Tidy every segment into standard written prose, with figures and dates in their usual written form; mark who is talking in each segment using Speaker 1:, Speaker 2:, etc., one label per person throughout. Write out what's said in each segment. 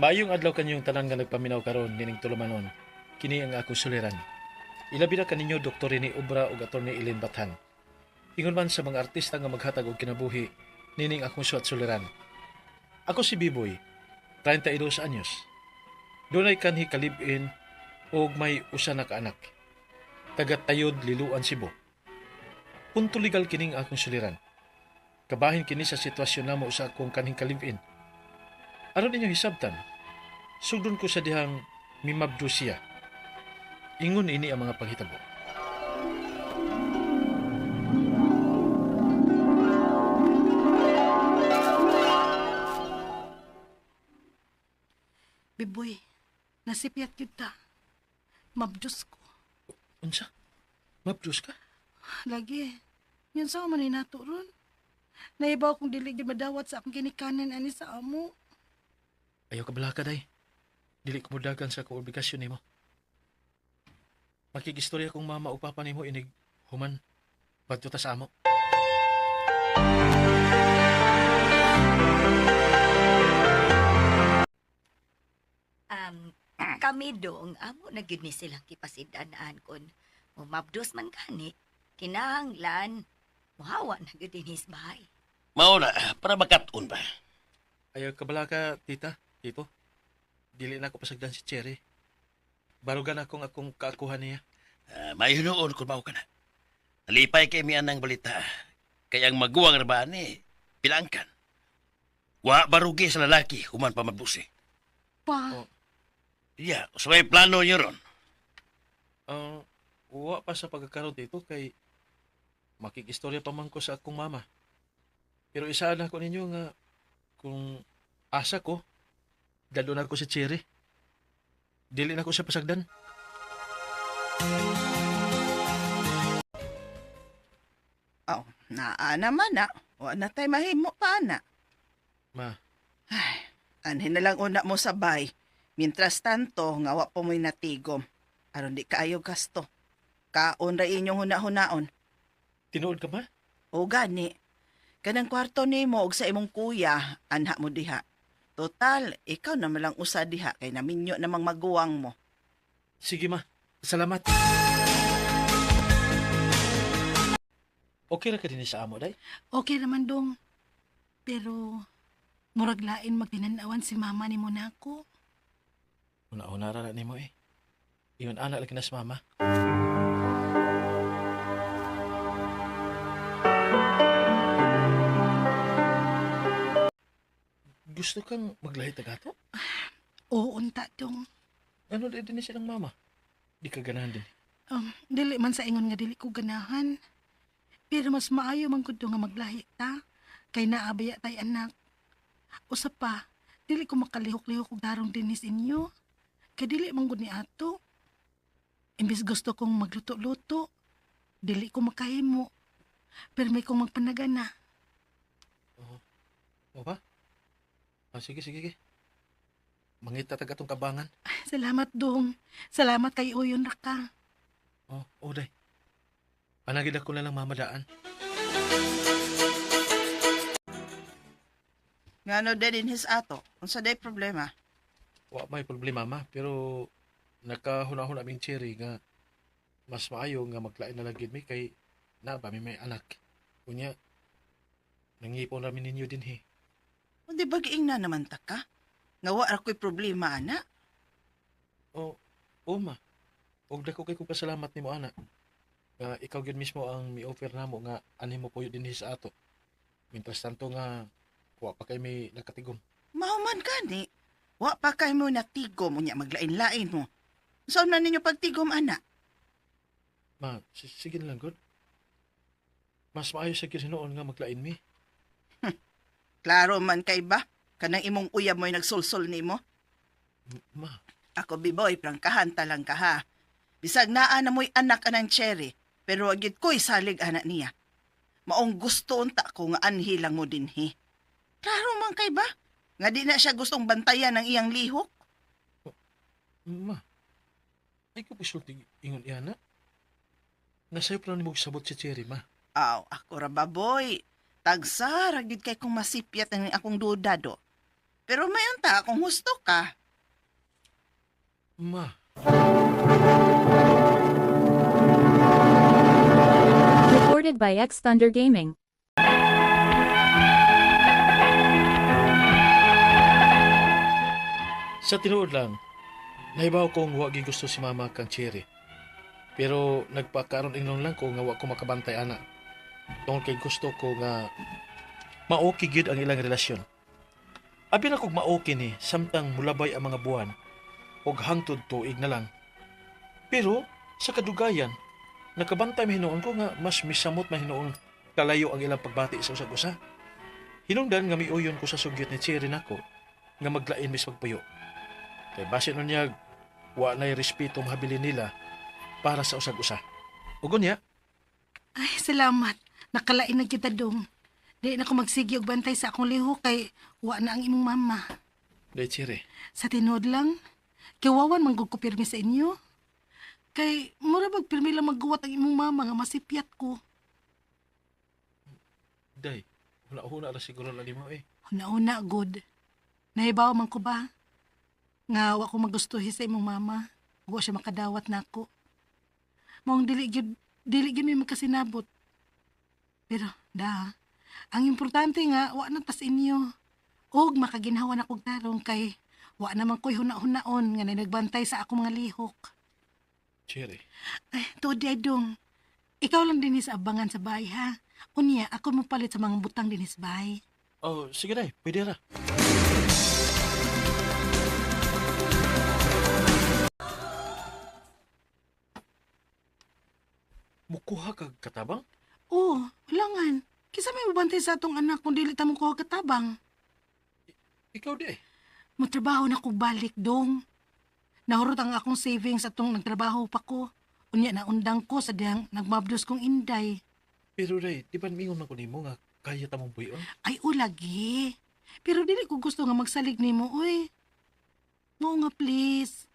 Speaker 1: Maayong adlaw kanyong tanan nga nagpaminaw karon nining tulumanon. Kini ang akong suliran. Ilabi na kaninyo Dr. Rene Obra ug Atty. Eileen Bathan. Ingon man sa mga artista nga maghatag og kinabuhi nining akong suwat suliran. Ako si Biboy, 32 anyos. Dunay kanhi kalibin og may usa na ka anak. Taga Tayod, Liloan, Cebu. Punto legal kining akong suliran. Kabahin kini sa sitwasyon namo sa akong kanhing kalibin. Aron ninyo hisabtan, sugdon ko sa dihang mimabdo siya. Ingon ini ang mga panghitabo.
Speaker 2: Biboy, nasipyat yun ta. Mabdus ko.
Speaker 1: Unsa? Mabdos ka?
Speaker 2: Lagi, yun sa man nato ron. Naibaw kong dili gyud madawat sa akong ginikanan ani sa amo.
Speaker 1: Ayaw ka balaka, day. Dili ko mudagan sa akong obligasyon nimo. Makigistorya kong mama o papa nimo inig human. Badto ta sa amo.
Speaker 3: Kami dong, amo na gyud ni silang kipasidanaan kon mumabdos man gani, kinahanglan, muhawa na gyud dinhis bahay.
Speaker 4: Mao na, para makatun ba?
Speaker 1: Ayaw ka balaka, tita, tito. Dili na ako pasagdan si Cherry. Barugan akong akong kaakuha niya.
Speaker 4: Uh, mahinuon kung mao ka na. Nalipay kay mi anang balita. Kay ang maguwang rabaan ni, pilangkan. Wa barugi sa lalaki, human pa mabusi.
Speaker 2: Pa,
Speaker 1: Oh.
Speaker 4: Iya, sa may plano niyo ron.
Speaker 1: Wa pa sa pagkakaroon dito kay makikistorya pa man ko sa akong mama. Pero isaan ako ninyo nga kung asa ko, dalo na ako si Cherry. Dili na ko siya pasagdan.
Speaker 5: Oh, naa naman na. Wa na tay mahimo pa na.
Speaker 1: Ma,
Speaker 5: Ay, anhin na lang una mo sabay. Mientras tanto, nga wa pa mo'y natigom. Aron di kaayo gasto. Kaon ra inyong huna-hunaon.
Speaker 1: tinuod ka ma?
Speaker 5: O gani, kanang kwarto nimo og sa imong kuya, anha mo diha. Total, ikaw na malang usa diha kay naminyo namang maguwang mo.
Speaker 1: Sige ma, salamat. Okay ra ka din sa amo, day?
Speaker 2: Okay naman dong. Pero, murag lain magtinanawan si mama ni Monaco.
Speaker 1: Una-una ra na nimo eh. Ingon ana lagi na sa mama. Gusto kang maglahi tagato?
Speaker 2: Oo, unta dong.
Speaker 1: Ano di din silang mama? Di ka ganahan din.
Speaker 2: Dili man sa ingon nga dili ko ganahan. Pero mas maayo man gud nga maglahi ta kay naabaya tay anak. Usa pa, dili ko makalihok-lihok og darong dinis inyo. Kay dili man gud ni ato. Imbis gusto kong magluto-luto, dili ko makahimo. Pero may kong magpanagana.
Speaker 1: O ba? Ah, sige, sige, sige. Mangita taga atong kabangan.
Speaker 2: Salamat dong. Salamat kay Uyon ra ka.
Speaker 1: Oh, oh, day. Panagid ako na lang mamadaan.
Speaker 5: Ngano din in his ato? Unsa day problema?
Speaker 1: Wa may problema ma, pero nakahuna-huna ming cherry nga mas maayo nga maglain na lang gid mi kay na ba mi may anak. Unya nangipon ra mi ninyo din he.
Speaker 5: O di ba giingna naman ta ka? Nga wa ra ko'y problema ana.
Speaker 1: O, o ma. Og dako kay kong pasalamat nimo ana. Nga ikaw gyud mismo ang mi-offer namo nga anhi mo puyo dinhi sa ato. Mientras tanto nga wa pa kay mi nakatigom.
Speaker 5: Mao man gani. Wa pa kay mo natigom unya maglain-lain mo. Saan na ninyo pagtigom ana?
Speaker 1: Ma, sige na lang gud. Mas maayo sa gyud hinuon nga maglain mi.
Speaker 5: Klaro man kay ba? Kanang imong uyab mo'y nagsulsul nimo.
Speaker 1: Ma,
Speaker 5: Ako biboy, prangkahan talang ka ha. Bisag naa na mo'y anak anang cherry, pero wag gid ko'y salig anak niya. Maong gusto unta ko nga anhi lang mo dinhi. Klaro man kay ba? Nga di na siya gustong bantayan ang iyang lihok.
Speaker 1: ma. Ay ko pisulti ingon iya na. Nasayop lang nimo sabot si Cherry, ma.
Speaker 5: Aw, ako ra ba boy? Tagsa, ra gyud kay kong masipyat ang akong duda do. Pero mayon ta kung husto ka.
Speaker 1: Ma.
Speaker 6: Recorded by X Thunder Gaming.
Speaker 1: Sa tinuod lang, nahibaw kong wa gusto si mama kang Cherry. Pero nagpakaron ingnon lang ko nga wa ko makabantay ana. Tungod kay gusto ko nga maoki gyud ang ilang relasyon. Abi na kog maoki ni samtang mulabay ang mga buwan og hangtod tuig na lang. Pero sa kadugayan, nakabantay mahinuon ko nga mas misamot mahinuon kalayo ang ilang pagbati sa usag-usa. Hinungdan nga miuyon ko sa sugyot ni Cherry nako nga maglain mis pagpuyo. Kay basin unyag, wa na'y respeto mahabilin nila para sa usag-usa. Ug unya,
Speaker 2: Ay, salamat. Nakalain na kita dong. Di na ko magsigi og bantay sa akong lihok kay wa na ang imong mama.
Speaker 1: Day Cherry,
Speaker 2: Sa tinuod lang, kiwawan man gud ko pirmi sa inyo. Kay mura bag pirmi lang magguwat ang imong mama nga masipyat ko.
Speaker 1: day, huna-huna ra siguro na nimo eh.
Speaker 2: Una-una good. Nahibaw man ko ba? Nga wa ko magustuhi sa imong mama. Wa siya makadawat nako. Maong dili gyud mi magkasinabot. Pero da, ang importante nga wa na tas inyo. Og makaginhawa na kog tarong kay wa naman ko'y huna-hunaon nga nagbantay sa akong mga lihok.
Speaker 1: Cherry,
Speaker 2: Ay, tuod di ay dong. Ikaw lang din sa abangan sa bahay ha. Unya, ako mo palit sa mga butang din sa bahay.
Speaker 1: Oh, sige day, pwede ra. Mukuha kag katabang?
Speaker 2: Oo, ulangan. Kisa may mabantay sa atong anak kung dili ta mo kuha katabang.
Speaker 1: Ikaw di eh.
Speaker 2: Motrabaho na ko balik dong. Nahurot ang akong savings atong nagtrabaho pa ko. Unya na undang ko sa diyang nagmabdos kong inday.
Speaker 1: Pero day, di ba mingon man ko nimo nga kaya ta mong buhion?
Speaker 2: Ay, ulagi. Pero dili ko gusto nga magsalig nimo, uy. Mao nga please.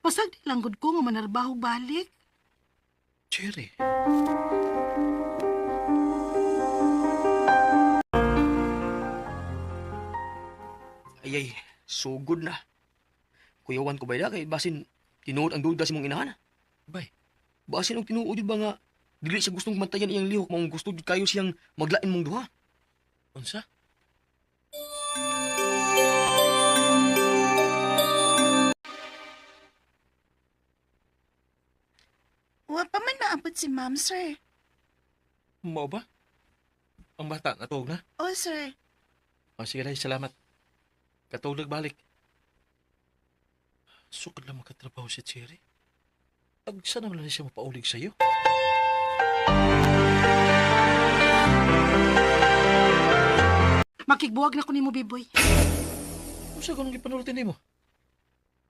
Speaker 2: Pasag di lang gud ko nga manarbaho balik.
Speaker 1: Cherry.
Speaker 7: Ay ay, sugod na. Kuyawan ko ba kay basin tinuod ang duda sa mong inahan.
Speaker 1: Bay,
Speaker 7: Basin og tinuod yun ba nga dili siya gustong bantayan iyang lihok maong gusto jud kayo siyang maglain mong duha.
Speaker 1: Unsa?
Speaker 5: Wa pa man maabot si ma'am, sir.
Speaker 1: Mao ba? Ang bata natuog na?
Speaker 5: Oh, sir.
Speaker 1: O sige day, salamat. Katulog balik. Sukad lang makatrabaho si Cherry. Ag sana man lang siya mapaulig sa'yo.
Speaker 2: Makigbuwag na ko nimo, Biboy.
Speaker 1: Unsa ganong gipanulti nimo?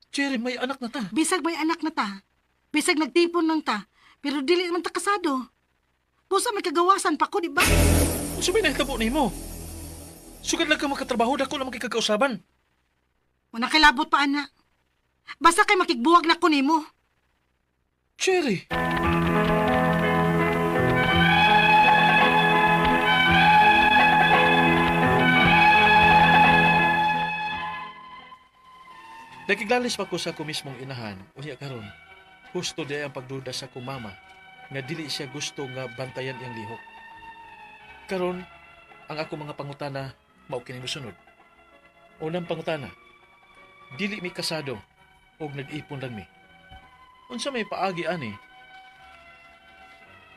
Speaker 1: Cherry, may anak na ta.
Speaker 2: Bisag may anak na ta. Bisag nagtipon lang ta. Pero dili man ta kasado. Busa may kagawasan pa ko, di ba?
Speaker 1: Unsa may nahitabo nimo? Sukad lang ka makatrabaho, dako lang makikagkausaban.
Speaker 2: Wala kilabot pa, ana. Basta kay makigbuwag na ko nimo.
Speaker 1: Cherry! Nakiglalis pa ko sa ako mismong inahan, unya karon. Husto di ang pagduda sa akong mama nga dili siya gusto nga bantayan iyang lihok. Karon, ang ako mga pangutana mao kini mosunod. Unang pangutana, dili mi kasado og nag-ipon lang mi. Unsa may paagi ani?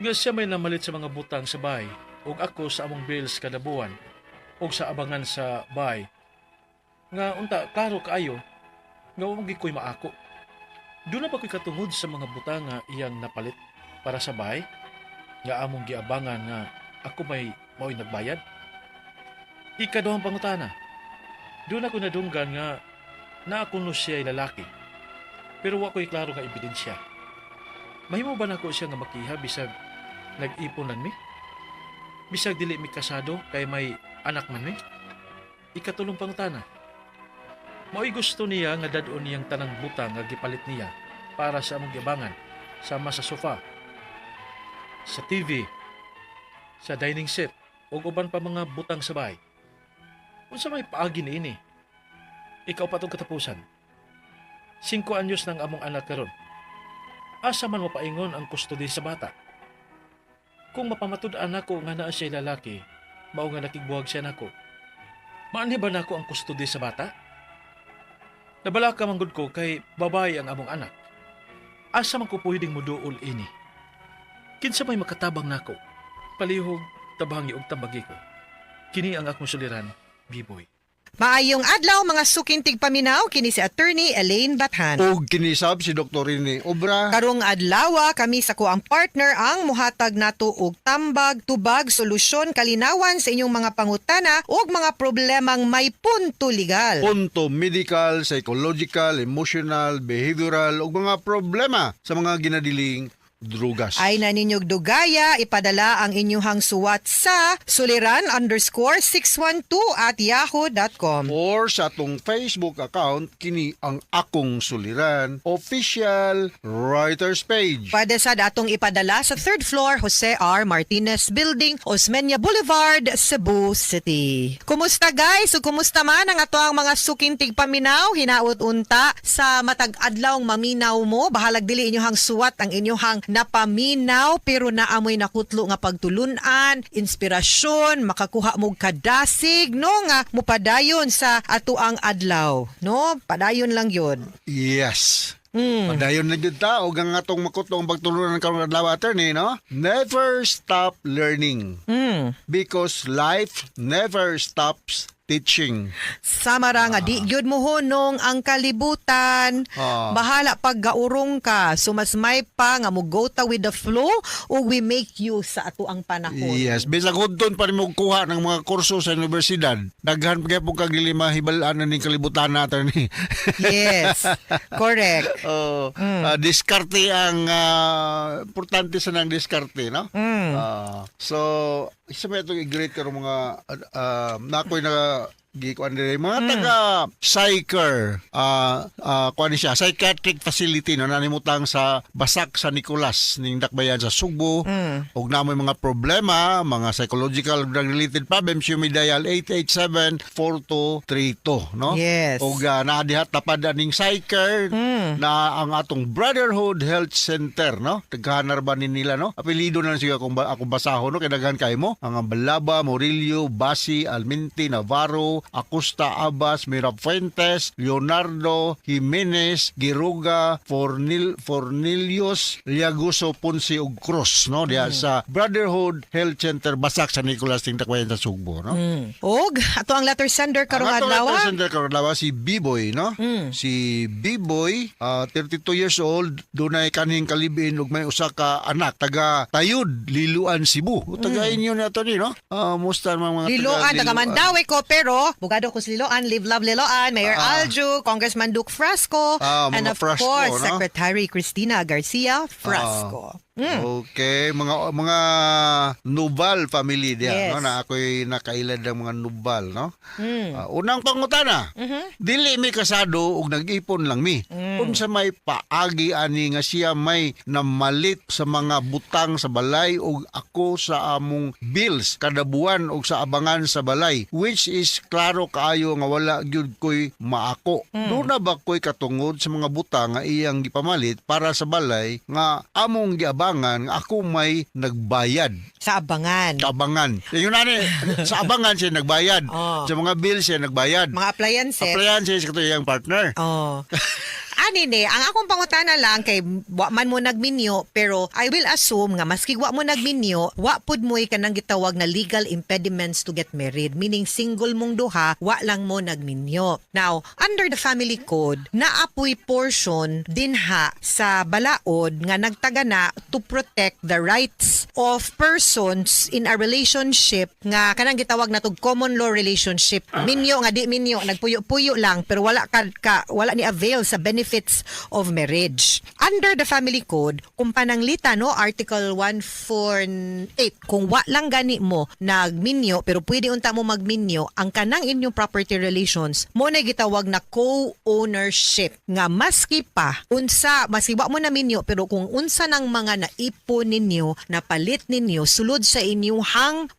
Speaker 1: Nga siya may namalit sa mga butang sa bahay ug ako sa among bills kada buwan ug sa abangan sa bahay. Nga unta klaro kaayo nga wa man ko'y maako. Doon na ba ko'y katungod sa mga butang nga iyang napalit para sa bahay? Nga among giabangan nga ako may mao'y nagbayad? Ikaduhang pangutana. Doon ako nadunggan nga naa kuno siya'y lalaki. Pero wa ko'y klaro nga ebidensya. Mahimo ba nako siya nga makiha bisag nag-ipon lang mi? Bisag dili mi kasado kay may anak man mi? Ikatulong pangutana. Mao'y gusto niya nga dad-on niyang tanang butang nga gipalit niya para sa among giabangan, sama sa sofa, sa TV, sa dining set, ug uban pa mga butang sa bahay. Unsa may paagi niini? Ikaw pa tong katapusan. 5 anyos ng among anak karon. Asa man mapaingon ang custody sa bata? Kung mapamatud-an nako nga naa siya lalaki, mao nga nakigbuhag siya nako. Maanhi ba nako ang custody sa bata? Nabalaka man gud ko kay babae ang among anak. Asa man ko pwedeng muduol ini? Kinsa may makatabang nako? Palihog, tabangi og tambagi ko. Kini ang akong suliran, Biboy.
Speaker 8: Maayong adlaw, mga suking tigpaminaw, kini si Attorney Elaine Bathan.
Speaker 9: Og kinisab si Dr. Rene Obra.
Speaker 8: Karong adlaw kami sa kuang partner ang muhatag nato og tambag, tubag, solusyon, kalinawan sa inyong mga pangutana ug mga problemang may punto legal.
Speaker 9: Punto medical, psychological, emotional, behavioral ug mga problema sa mga ginadiling drugas.
Speaker 8: Ay na ninyog dugaya, ipadala ang inyuhang suwat sa suliran_612@yahoo.com.
Speaker 9: Or sa atong Facebook account, kini ang Akong Suliran Official Writers Page.
Speaker 8: Pwede sad atong ipadala sa third floor, Jose R. Martinez Building, Osmeña Boulevard, Cebu City. Kumusta, guys? So, kumusta man ang ato ang mga suking tigpaminaw? Hinaot unta sa matag adlaw maminaw mo. Bahalag dili inyohang suwat ang inyohang napaminaw, pero naamoy nakutlo nga pagtulunan, inspirasyon, makakuha mo kadasig, no, nga mupadayon sa ato ang adlaw, no? Padayon lang yun.
Speaker 9: Yes. Padayon na gyud ta og ang atong makutlo ang pagtulunan karong adlaw, attorney, no? Never stop learning. Because life never stops teaching.
Speaker 8: Sama ra nga di gyud mo hunong ang kalibutan. Bahala pag gaurong ka. So mas may pa nga mo go ta with the flow o we make use sa ato ang panahon.
Speaker 9: Yes, bisag hudton pa nimo kuha ng mga kurso sa universidad. Daghan pa gyud kag dili mahibal-an na ning kalibutan na, attorney.
Speaker 8: Yes. Correct.
Speaker 9: Oh, diskarte ang importante sa nang diskarte, no? So, isa pa itong i-greet karong mga nakoy na gikuan dire mga taga psycher, kuan ni siya, psychiatric facility, no, nanimutang sa Basak sa Nicolas ning Dakbayan sa Sugbo, ug namoy mga problema, mga psychological, drug related problems, you may dial 887-4232, no?
Speaker 8: Yes.
Speaker 9: Ug naa diha tapad aning psycher na ang atong Brotherhood Health Center, no? Daghanar ba ni nila, no? Apelyido na lang siya kung ba, akong basahon, no, kay daghan kay mo ang Balaba, Murillo, Basi, Alminti, Navarro, Acosta, Abbas, Mirafuentes, Leonardo, Jimenez, Giruga, Fornilius, Liaguso, Ponce ug Cruz, no, diha sa Brotherhood Health Center Basak sa Nicolas ting Dakbayan sa Sugbo, no?
Speaker 8: Og ato ang letter sender karong
Speaker 9: Ang atong
Speaker 8: adlaw.
Speaker 9: letter sender karong adlaw si B-Boy, no? Si B-Boy, 32 years old, dunay kanhing kalibin ug may usa ka anak taga Tayud, Liloan, Cebu. Taga inyo na to ni, no? Musta mga
Speaker 8: Liloan, taga Mandaue ko, pero bugado ko sa Liloan, live love Liloan, Mayor Aljo, Congressman Duke Frasco,
Speaker 9: Ah, mga
Speaker 8: and of
Speaker 9: Frasco,
Speaker 8: course,
Speaker 9: no?
Speaker 8: Secretary Cristina Garcia Frasco.
Speaker 9: Okay, mga Nubal family diha,
Speaker 8: Yes.
Speaker 9: no, na ako'y nakailad ng mga Nubal, no? Unang pangutana. Dili mi kasado ug nag-ipon lang mi. Unsa may paagi ani nga siya may namalit sa mga butang sa balay ug ako sa among bills kada buwan ug sa abangan sa balay, which is klaro kaayo nga wala gyud ko'y maako. Duna ba ko'y katungod sa mga butang nga iyang gipamalit para sa balay nga among giabangan nga ako may nagbayad?
Speaker 8: Sa abangan.
Speaker 9: Sa abangan. Yung nani, sa abangan siya nagbayad.
Speaker 8: Oh.
Speaker 9: Sa mga bills siya nagbayad.
Speaker 8: Mga appliances.
Speaker 9: Appliances kato iyang partner.
Speaker 8: Oh. Ani ni, ang akong pangutana lang kay wa man mo nagminyo, pero I will assume nga maski wa mo nagminyo, wa pud mo'y kanang gitawag na legal impediments to get married, meaning single mong duha, wa lang mo nagminyo. Now, under the family code, naapoy portion dinha sa balaod nga nagtagana to protect the rights of persons in a relationship nga kanang gitawag na tog common law relationship. Minyo nga di minyo, nagpuyo-puyo lang pero wala ka wala ni avail sa benefits of marriage. Under the family code, kung pananglita, no, Article 148, kung wa lang gani mo nagminyo pero pwede unta mo magminyo, ang kanang inyong property relations mo na gitawag na co-ownership nga maski pa unsa, maski wa mo na minyo, pero kung unsa ng mga naipon ninyo, napalit ninyo sulod sa inyong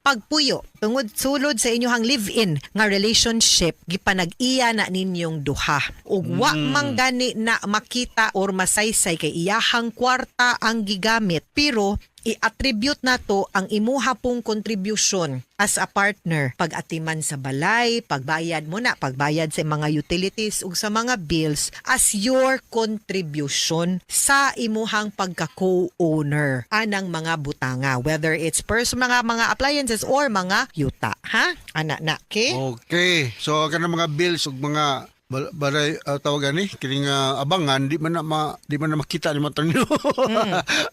Speaker 8: pagpuyo. Tungod sulod sa inyong live-in nga relationship, gipanag-iya na ninyong duha. Ug wa man gani na makita or masaysay kay iyahang kwarta ang gigamit, pero i-attribute nato ang imuha pong contribution as a partner pag-atiman sa balay, pagbayad mo na, pagbayad sa mga utilities ug sa mga bills as your contribution sa imuhang pagka-co-owner anang mga butanga, whether it's mga appliances or mga yuta, ha, ana na, okay?
Speaker 9: Okay. So kanang mga bills ug mga baray, tawag ani kining abangan, di man na makita nimo tanyo.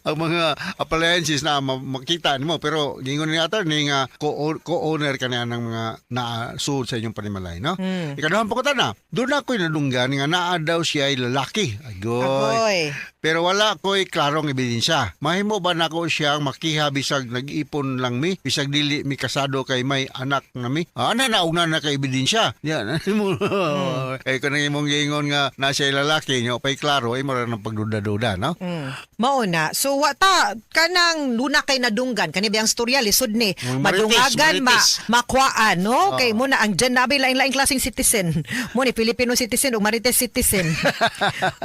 Speaker 9: Ang mga appliances na makita nimo, pero gingon ni attorney nga co-owner ka na ng mga naa sud sa inyong panimalay, no? Ikaduhang pangutana, duna ko'y nadunggan nga naa daw siya ay lalaki. Agoy.
Speaker 8: Agoy.
Speaker 9: Pero wala ko'y klarong ebidensya. Mahimo ba nako siyang makiha bisag nag-ipon lang mi, bisag dili mi kasado kay may anak na mi? Ah, ana na ugna na kay ebidensya. Yan. Eh kung ang imong giingon nga na siya lalaki nyo, pay klaro ay mura ng pagduda-duda, no?
Speaker 8: Mao na. So wa ta kanang duna kay nadunggan kani biyang storya lisod ni
Speaker 9: Mga marites,
Speaker 8: madungagan ma
Speaker 9: marites.
Speaker 8: makuaan, no? Kay mo na ang dyan nabi lain-laing klaseng citizen. Mo ni Filipino citizen ug Marites citizen.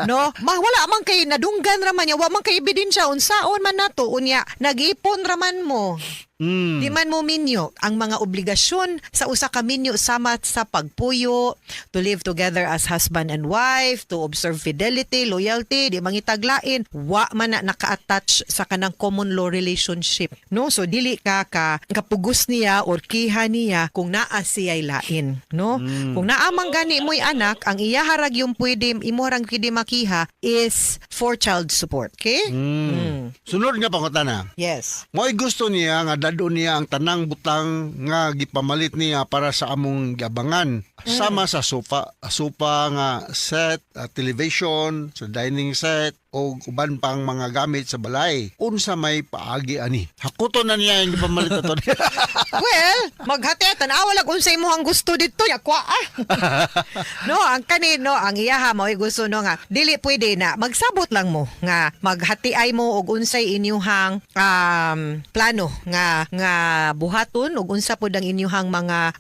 Speaker 8: No? Ma wala man kay nadunggan ra man niya, wa man kay ebidensya unsaon man nato unya nag-ipon ra man mo. Di man mo minyo ang mga obligasyon sa usa ka minyo sama sa pagpuyo, to live together as husband and wife, to observe fidelity, loyalty, di mangitaglain, wa man na naka-attach sa kanang common law relationship. No? So dili ka ka kapugos niya or kiha niya kung naa siya'y lain, no? Kung naa man gani mo'y anak, ang iyaharag yung pwede imo rang pwede makiha is for child support, okay?
Speaker 9: Sunod nga pangutana.
Speaker 8: Yes.
Speaker 9: Mo'y gusto niya nga dadon niya ang tanang butang nga gipamalit niya para sa among giabangan. Sama sa sofa, sofa nga set, television, sa dining set o uban pang mga gamit sa balay. Unsa may paagi ani? Hakuton na niya ang gipamalit ato.
Speaker 8: Well, maghati, tanawa lang unsay mo ang gusto dito, yakwa ah. No, ang kani no, ang iyaha mo gusto no nga dili pwede na magsabot lang mo nga maghati ay mo og unsay inyuhang plano nga nga buhaton ug unsa pod ang inyuhang mga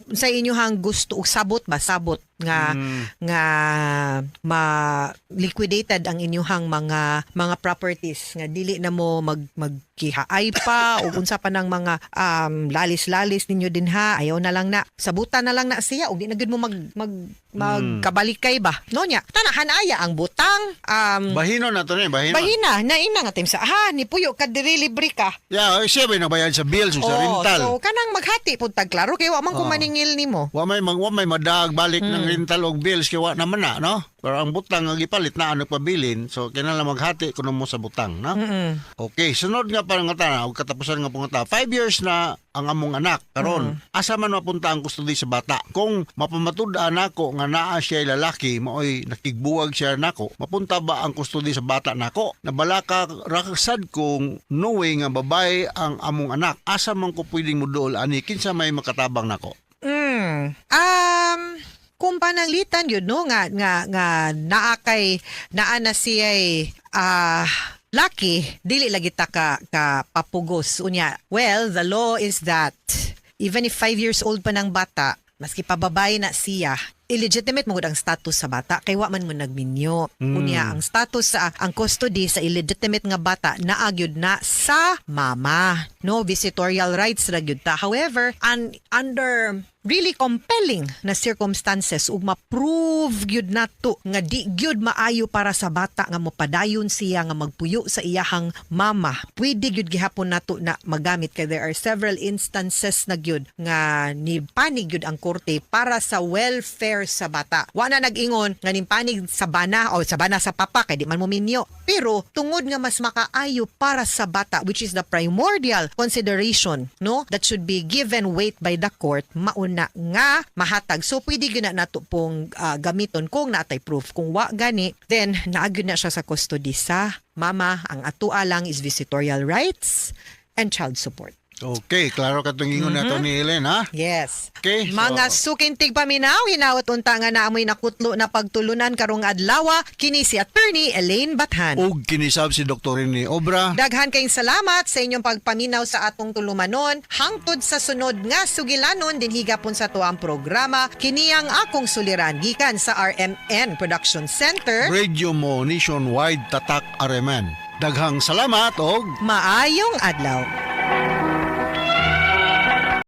Speaker 8: unsay inyuhang gusto ug sabot ba, sabot nga nga ma liquidated ang inyuhang mga properties nga dili na mo magkihaay pa ug unsa pa ng mga lalis-lalis ninyo din ha, ayaw na lang na, sabutan na lang na siya ug di na gyud mo mag mag magkabalikay ba, no? Nya tanahan aya ang butang
Speaker 9: Bahino na to ni, bahino.
Speaker 8: Bahina na ina nga tim sa ha ni puyo ka diri, libre ka.
Speaker 9: Yeah, siya ba nabayad sa bills ug sa
Speaker 8: Oh,
Speaker 9: rental?
Speaker 8: so kanang maghati pud tag klaro kay wa man ko maningil nimo.
Speaker 9: Wa may madag balik ng rental og bills kay wa naman na, no? Pero ang butang nga gipalit na ano pabilin, so kinahanglan maghati kuno mo sa butang, no? Okay, sunod nga pangutana og katapusan nga pangutana. 5 years na ang among anak karon. Asa man mapunta ang custody sa bata? Kung mapamatud-an nako nga naa siya lalaki, maoy nakigbuwag siya nako, mapunta ba ang custody sa bata nako? Nabalaka ra sad kung knowing nga babae ang among anak. Asa man ko pwedeng muduol ani, kinsa may makatabang nako?
Speaker 8: Kung pananglitan yun no nga nga nga naa kay naa na siya laki, dili lagi ta ka papugos unya. Well, the law is that even if 5 years old pa ng bata, maski pa babae na siya, illegitimate mo gud ang status sa bata kay wa man mo nagminyo. Unya ang status sa ang custody sa illegitimate nga bata naa gyud na sa mama, no? Visitorial rights ra gyud ta. However, under really compelling na circumstances ug ma-prove gyud nato nga di gyud maayo para sa bata nga mopadayon siya nga magpuyo sa iyahang mama, pwede gyud gihapon nato na magamit kay there are several instances na gyud nga ni panig gyud ang korte para sa welfare sa bata. Wa na nag-ingon nga nimpanig sa bana o sa bana sa papa kay di man mo minyo. Pero tungod nga mas makaayo para sa bata, which is the primordial consideration, no, that should be given weight by the court, mauna nga mahatag. So pwede gyud na nato pong gamiton kung naatay proof. Kung wa gani, then naa gyud na siya sa custody sa mama. Ang atua lang is visitorial rights and child support.
Speaker 9: Okay, klaro katong ingon nato ni Ellen, ha?
Speaker 8: Yes.
Speaker 9: Okay, so-
Speaker 8: Mga suking tigpaminaw, hinawat unta nga naamoy nakutlo na pagtulunan karong adlaw, kini si Attorney Elaine Bathan.
Speaker 9: Ug kinisab si Dr. Rene Obra.
Speaker 8: Daghan kayong salamat sa inyong pagpaminaw sa atong tulumanon. Hangtod sa sunod nga sugilanon dinhi gapon sa tuang programa kini ang akong suliran gikan sa RMN Production Center.
Speaker 9: Radio mo Nationwide Tatak RMN. Daghang salamat og
Speaker 8: Maayong adlaw.